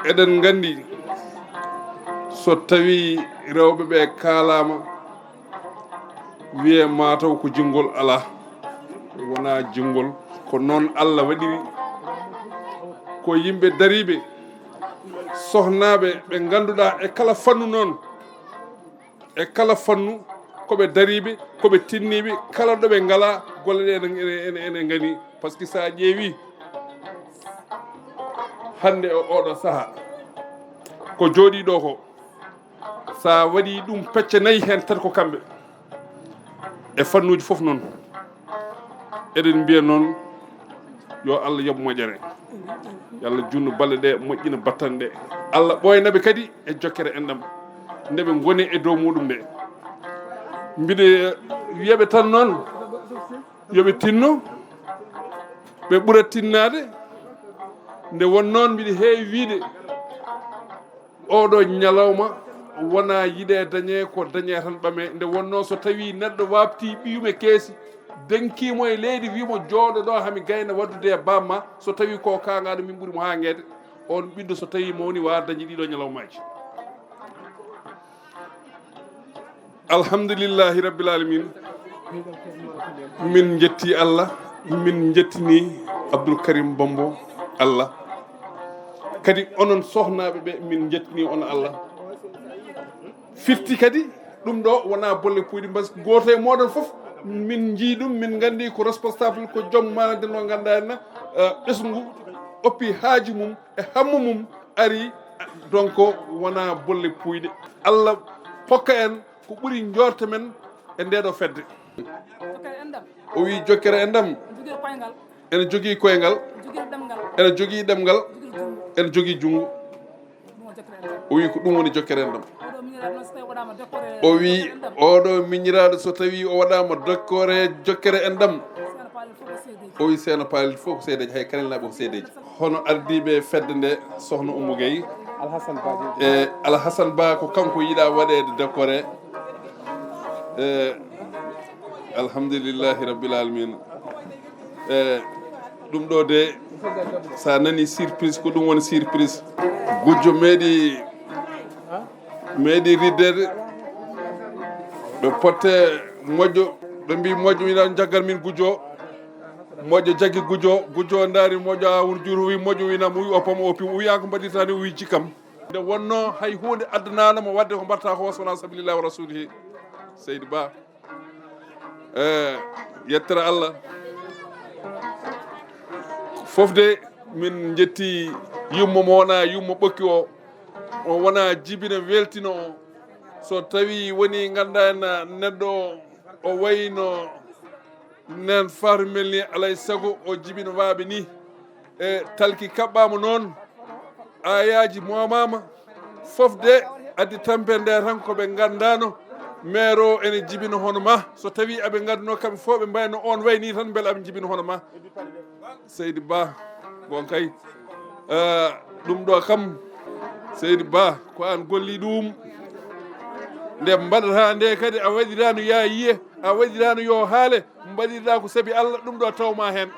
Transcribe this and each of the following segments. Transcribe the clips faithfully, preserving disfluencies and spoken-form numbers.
Eɗen nganndi, so tawii rewɓe ɓe kaalaama, wiyee mataw ko jinngol alaa, wonaa jinngol, ko noon Allah waɗiri. Ko yimɓe dariiɓe, sohnaaɓe ɓe ngannduɗaa e kala fannu noon, e kala fannu, ko ɓe dariiɓe, ko ɓe tinniiɓe, kala ɗo ɓe ngalaa, golle ɗe ene, ene, ene, ene ngani. Par ce que so a ƴeewii hannde e oɗo sahaa, ko jooɗii ɗo ko, so a waɗii ɗum pecce nayi, heen tati ko kamɓe. E fannuuji fof noon, eɗen mbiya noon, yo Allah yoɓ moƴƴere, yo Allah juutnu balɗe ɗe, moƴƴina battane ɗe. Allah ɓooyna ɓe kadi e jokkere enɗam nde ɓe ngoni e dow muɗum nde. Mbiɗa wiya ɓe tan noon, yo ɓe tinno, ɓe ɓura tinnaade. Nde won noon, mbiɗa heewi wiyde, oɗo ñalawma wona yiɗe dañe, ko dañe tan ɓame. Nde wonnoo, so tawii neɗɗo waabtii ɓiyum e keesi, denkiimo e leydi, wiimo, "Jooɗo ɗo, hami gayna waddude e baamma." So tawii ko kaangaaɗo, min ɓuri mo haangeede, oon ɓiɗɗo, so tawii mawni, wawa dañde ɗiɗo ñalawmaaji. Alhamdulillahi Rabbil Alamin. Min njetti Allah, min njettini Abdoul Karim Bombo Allah. Kadi onon sohnaaɓe ɓe, min njettini on Allah. Firti kadi ɗum ɗo wona bolle puyɗi, parce que gooto e mooɗon fof min njii ɗum, min nganndi ko responsable, ko joom maande mo ngannduɗaa henna, eh, ɓesngu oppi haaju mum e hammu mum ari, donc wona bolle puyɗe. Allah hokka en ko ɓuri njoorte men e nde ɗo fedde. O wi jokkere enɗam ene jogii koyngal, ene jogii ɗemngal, ene jogii junngo. O wi ko ɗum woni jokkere enɗam. O wi oɗo miñiraaɗo, so tawi o waɗaama dokkore jokkere enɗam, o wi Seeno Paalel fof ko seedeeji, hay Kanel naaɓe ko seedeeji. Hono ardiiɓe fedde nde, Sohna Oumou Gueye, Alhassane Ba, e Alhassane Ba, ko kanko yiɗa waɗeede dokkore. E alhamdulillahi rabbil alamin. E ɗum ɗo de, sa nani surprise, ko ɗum woni surprise. Gujjo meeɗi, meeɗi riddede. Ɓe potte moƴƴo, ɓe mbi moƴƴo, ina jaggan min gujjo. Moƴƴo jaggi gujjo, gujjo ndaari moƴƴo, a won juuto, wi moƴƴo, wi nam, wi oppam, o oppi, o wi, "A ko mbaɗirta ni?" O wi, "Jikkam." Nde wonno hay huunde addanaano mo waɗde ko mbaɗata ko, so wonaa sabilillahi wa rasulihi. Seydi Ba, e yettere Allah. Fof de, min njetti yumma mo wona yumma ɓokki o. O wona jibina weltino o. So tawi woni ngannduɗaa en neɗɗo o wayno Neen Fatou Mel ni, alay sago o jibina waaɓe ni. E talki kaɓɓaama noon, aayaaji moomaama, fof de addi tampere nde tan ko ɓe nganndaano. Maire o ene jibina hono ma. So tawi aɓe ngannduno kamɓe fof ɓe mbayno on way ni tan, mbele aɓe jibina hono ma. Seydi Ba, bon kay. Eh, ɗum ɗo kam, Seydi Ba, ko an golli ɗum. Nde mbaɗata nde kadi a waɗirano ya yiye, a waɗirano yo haale, mbaɗirɗa ko sabi Allah, ɗum ɗo tawma hen.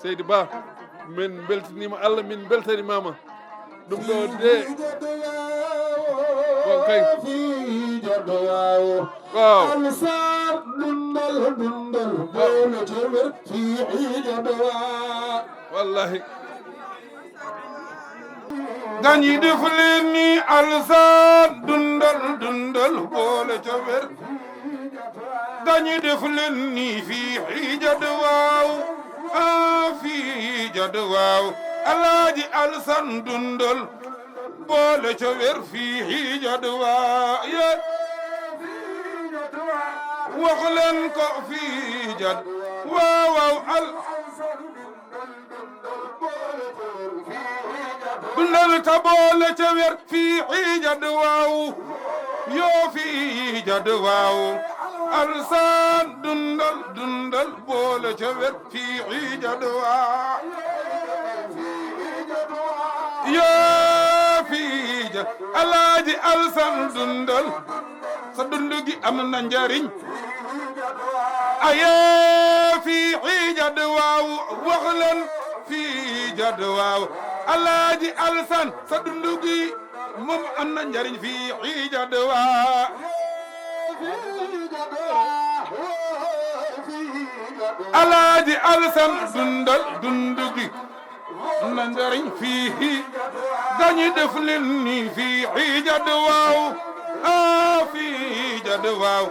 Seydi Ba, min beltanima Allah, min beltanimama. Ɗum ɗo de, bon kay. Waaw. Alsar dundal dundal bono jomer fi ija dowa. Wallahi. Gañi deflen ni alsar dundal dundal boole jomer. Gañi deflen ni fi ija dowa. Ah, fi ija dowa. Alaaji Alsan dundal. Boole jomer fi ija dowa. Ye. Wax leen ko fi ija. Waaw, waaw, al. Dundal ta boole jomer fi ija dowa. Yo fi ija dowa. Alsan dundal, dundal boole jomer. Fi ija dowa. Yo fi ija. Alaaji Alsan dundal. Sa dundu gi am na njariñ. Aye. Jadwaaw, wax leen fii Jadwaaw. Alaaji Alsan, sa dundu gi moom am na njariñ fii Jadwaaw. Alaaji Alsan, dundal dundu gi. Am na njariñ fii. Dañu def leen ni fii Jadwaaw. Ah, fii Jadwaaw.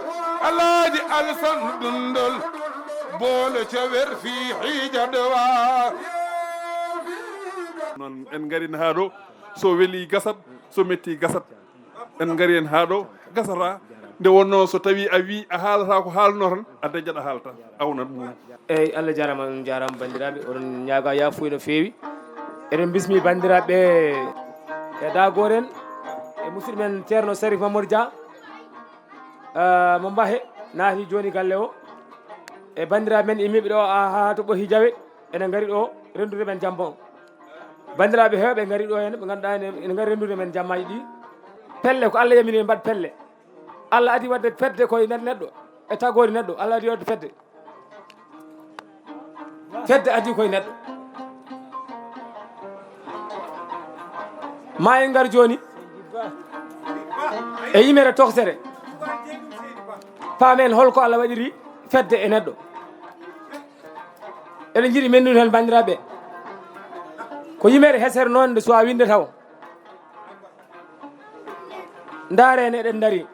Alaaji Alsan, dundal. Boole ca wér fii Jadwaaw. Noon en ngarin haa ɗo. So weli gasat, so metti gasat. En ngari en haa ɗo, gasata. Nde wonnoo so tawii a wii a haalata ko haalnoo tan, a dañat a haalata. A wonat mum. Eeyi, Allah jaaraama, on jaaraama banndiraaɓe. Oɗon ñaagaa yaafuya no feewi. Eɗen bismi banndiraaɓe e dagooren e musidɗo men Ceerno Sarif Mamadou Dia, ah, mo Mbahe, naati jooni galle o. E banndiraaɓe men immiiɓe ɗo, ah, haa to Ɓohi Jawe, ene ngari ɗo renndude men jamma o. Banndiraaɓe heewɓe ngari ɗo heen, ɓe ngannduɗaa ene, ene ngari renndude men jammaaji ɗi. Pelle ko Allah yamiri en mbaɗ pelle. Allah adii waɗde fedde koye nder neɗɗo, e tagoori neɗɗo, Allah adii waɗde fedde. Fedde adii koye neɗɗo. Ma en ngar jooni e yimere toksere. Paamen holko Allah waɗiri fedde e neɗɗo. Eɗen njiɗi mennude heen banndiraaɓe. Ko yimere hesere noon nde suwaa winde taw. Ndaare ne eɗen ndari.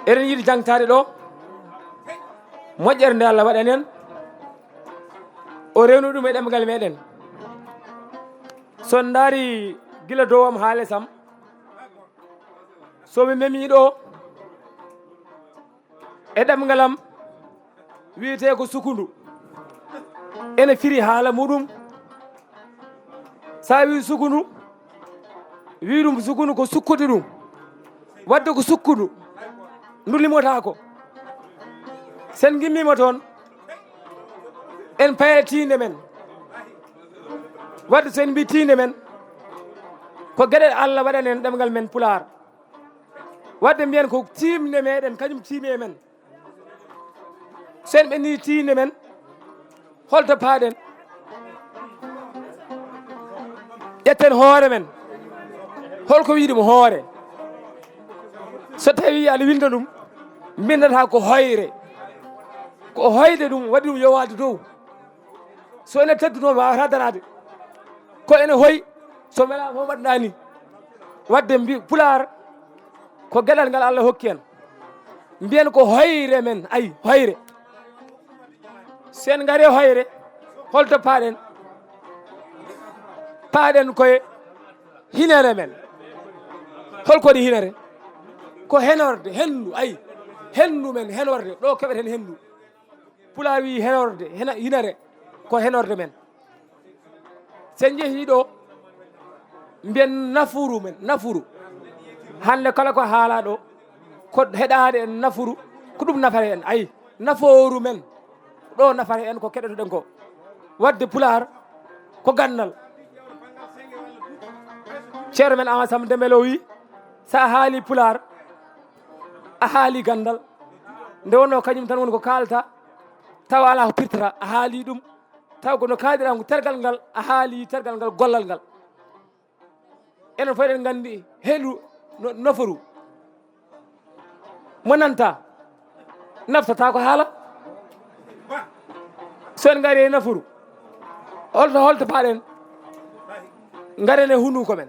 Eɗen yiɗi jangtaade ɗo. Moƴƴere nde Allah waɗani en. O rewnu ɗum e ɗemngal meɗen. So ndaari gila dow am haa les am. So mi memii ɗo, e ɗemngal am wiyetee ko sukundu. Ene firi haala muɗum. So a wii sukundu, wii ɗum sukundu ko sukkude ɗum. Waɗde ko sukkundu, ndu limotaako. Sen ngimmiima toon, en paya tiinde men. Waɗde so en mbii tiinde men, ko geɗe Allah waɗani en ɗemngal men Pulaar. Waɗde mbiyen ko tiimde meɗen, kañum tiimi e men. So en ɓenni tiinde men, holto paaɗen? Ƴetten hoore men. Holko wiyi ɗum hoore? So tawi aɗa winda ɗum, mbindata ko hoyre. Ko hoyde ɗum waɗi ɗum yowaade dow. So ene tedduno, waawata daraade. Ko ene hoy, so welaama o waɗnani. Waɗde mbi Pulaar, ko geɗal ngal Allah hokki en. Mbiyen ko hoyre men, ayi, hoyre. So en ngari e hoyre, holto paaɗen? Paaɗen koye hinere men. Holko woni hinere? Ko henorde, hendu, ayi. Hendu men, henorde. Ɗo keɓeten hendu. Pulaar wii henorde, hena-, hinere, ko henorde men. So en njehii ɗo, mbiyen nafuru men, nafuru. Hannde kala ko haalaa ɗo, ko heɗaade en nafuru, ko ɗum nafata en. Ayi, nafooru men, ɗo nafata en ko keɗotoɗen ko. Waɗde Pulaar, ko ganndal. Ceerno men Amadou Samba Dembélé o wii, so a haalii Pulaar, a haalii ganndal. Nde wonnoo kañum tan woni ko kaalata, tawa alaa ko pirtata, a haalii ɗum. Taw ko no kaaldiraa ko tergal ngal, a haalii tergal ngal, gollal ngal. Enen fof eɗen nganndi helu no-, naforu. Mo nanta, naftata ko haala. So en ngari e naforu, holto, holto paaɗen? Ngaren e hunuko men.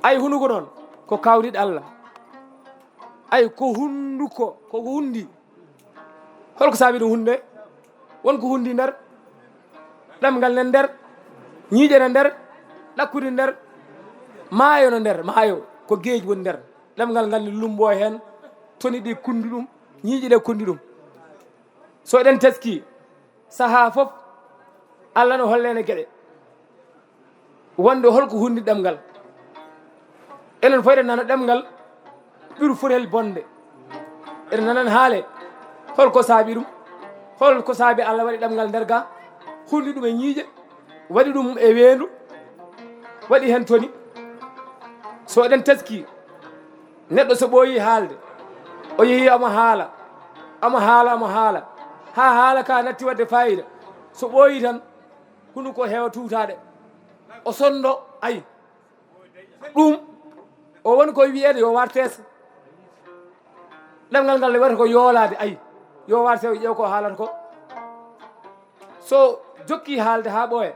Ay, hunuko noon, ko kawriɗo Allah. Ay, ko hunnduko, ko hundi. Holko saabi ɗum hunde? Won ko hundi nder, ɗemngal nen nder, ñiiƴe ne nder, ɗakkudi nder, maayo no nder, maayo ko geej woni nder. Ɗemngal ngal ne lummbo heen, toni ɗi kunndi ɗum, ñiiƴe ɗe kunndi ɗum. So eɗen teski, sahaa fof, Allah no holla en e geɗe. Wonde holko hundi ɗemngal? Enen fof eɗen nana ɗemngal, ɓiru furel bonde. Eɗen nana haale, holko saabi ɗum? Holko saabi Allah waɗi ɗemngal nder ga, hundi ɗum e ñiiƴe, waɗi ɗum e weendu, waɗi heen toni? So eɗen teski, neɗɗo so ɓooyi haalde, o yehi omo haala, omo haala, omo haala. Haa haala ka natti waɗde faayiida. So ɓooyii tan, hunuko heewa tuutaade. O sonndo, ayi. Ɗum, o woni ko wiyeede yo war tees. Ɗemngal ngal ne wiyata ko yoolaade, ayi. Yo war tees, ƴeew ko haalata ko. So jokki haalde haa ɓooya,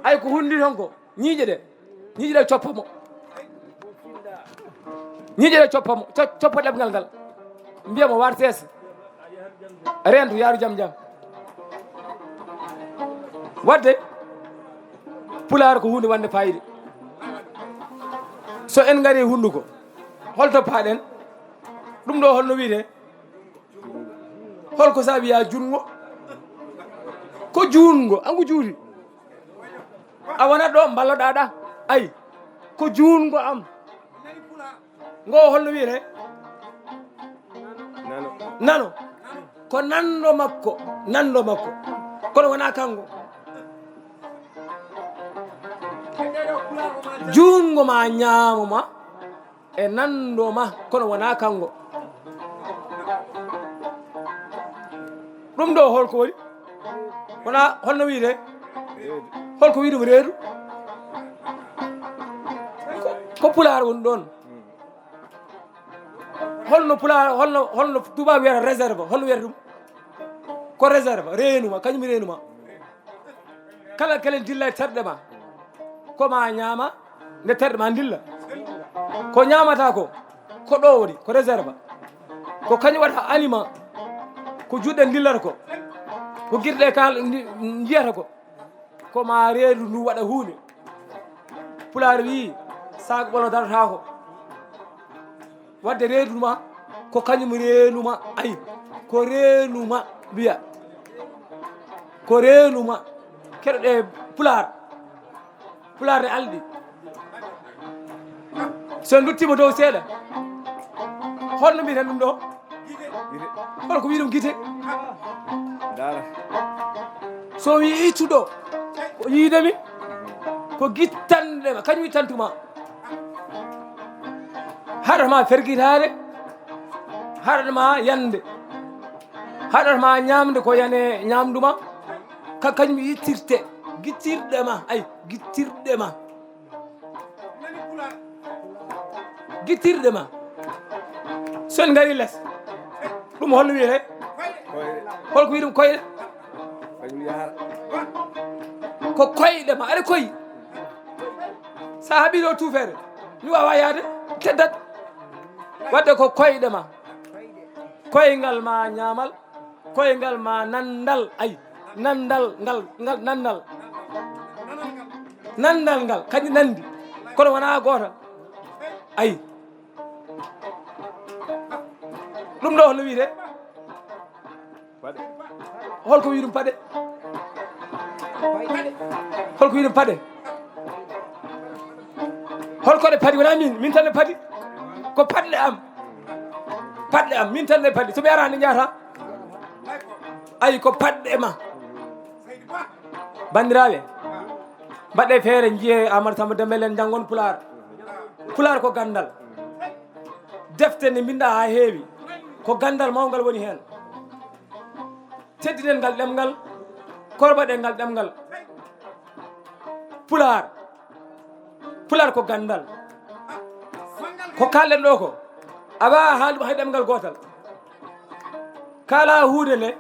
ay ko hunndi toon ko, ñiiƴe ɗe, ñiiƴe ɗe coppa mo. Ñiiƴe ɗe coppa mo, co-, coppa ɗemngal ngal. Mbiya mo war tees. Reentu, yaaru jam jam. Waɗde, Pulaar ko huunde waɗnde faayiida. So en ngarii hunnduko, hol to paaɗen? Ɗum ɗo hol no wiyetee? Hol ko sa wiya junngo? Ko juungo, an ko juuti. A wonat ɗo, mballoɗaa ɗa. Ay, ko juungo am. Ngo hol no wiyetee? Nano. Nano. Ko nanndo makko, nanndo makko. Kono wonaa kanngo. Juungo ma, ñaamo ma, e nanndo ma, kono wonaa kanngo. Ɗum ɗo hol ko woni? Wonaa, hol no wiyetee? Hol ko wiyi ɗum reedu? Ko, ko Pulaar woni ɗoon. Holno Pulaar, holno, holno Tuubaaku wiyata réserve? Holno wiyata ɗum? Ko réserve, reenu ma, kañum reenu ma. Kala, kala dilla e terɗe ma. Ko ma ñaama, nde terɗe ma ndilla. Ko ñaamata ko, ko ɗo woni, ko réserve. Ko kañum waɗata aliment. Ko juuɗe ndillata ko. Ko gite ɗe kal-, ndi-, njiyata ko. Ko ma reedu ndu waɗa huunde. Pulaar wii, saak ɓolo darataako. Waɗde reedu ma, ko kañum reenu ma. Ayi, ko reenu ma, wiya. Ko reenu ma. Keɗoɗe Pulaar. Pulaar ne alɗi. So en nduttiima dow seeɗa, holno mbiyeten ɗum ɗo? Hol ko wiyi ɗum gite? Ndaara. So wii ittuɗo, ko yiide mi, ko gittanɗe ma, kañum ittantuma. Haɗata ma fergitaade, haɗata ma yande, haɗata ma ñaamde ko yane ñaamdu ma, ka kañum ittirte, gittirɗe ma, ay, gittirɗe ma. Gittirɗe ma. So en ngarii les, ɗum holno wiyetee? Koyɗe. Hol ko wiyi ɗum koyɗe? Kañum yahara. Ko koyɗe ma, aɗa koyi. Sa haɓii ɗo tuufeere, mi waawaa yahde, teddat. Waɗde ko koyɗe ma. Koyngal ma ñaamal, koyngal ma nanndal, ay, nanndal ngal, ngal nanndal. Nanndal ngal, kañum nanndi. Kono wonaa gootal. Ay. Ɗum ɗo holno wiyetee? Paɗe. Hol ko wiyi ɗum paɗe? Hol ko wiyi ɗum paɗe? Hol ko ɗe paɗi? Wonaa min, min tan ne paɗi. Ko paɗɗe am. Paɗɗe am, min tan ne paɗi. So ɓe araani, njahata. Ayi, ko paɗɗe ma. Banndiraaɓe, mbaɗɗee feere, njiyee Amadou Samba Dembel en, njanngon Pulaar. Pulaar ko ganndal. Defte ne mbinndaa haa heewi. Ko ganndal mawngal woni heen. Teddinen ngal ɗemngal, korɓaɗen ngal ɗemngal. Pulaar. Pulaar ko ganndal. Ko kaalɗen ɗo ko, a waawaa haalde ɗum hay ɗemngal gootal. Kaalaa huunde nde,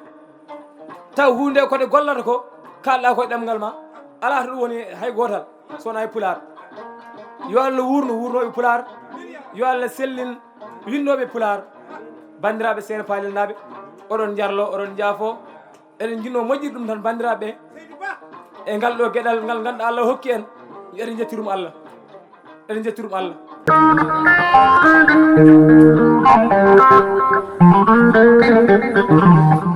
taw huunde ko nde gollata ko, kaalɗaa ko e ɗemngal ma, alaa to ɗum woni hay gootal, so wonaa e Pulaar. Yo Allah wuurnu wuurnooɓe Pulaar, yo Allah sellin winnooɓe Pulaar. Banndiraaɓe Seene Paalel naaɓe, oɗon njarlo, oɗon njaafo, eɗen njinnoo moƴƴir ɗum tan, banndiraaɓe, e ngal ɗo geɗal ngal ngannduɗaa Allah hokki en, eɗen njettirum Allah. Eɗen njettirum Allah.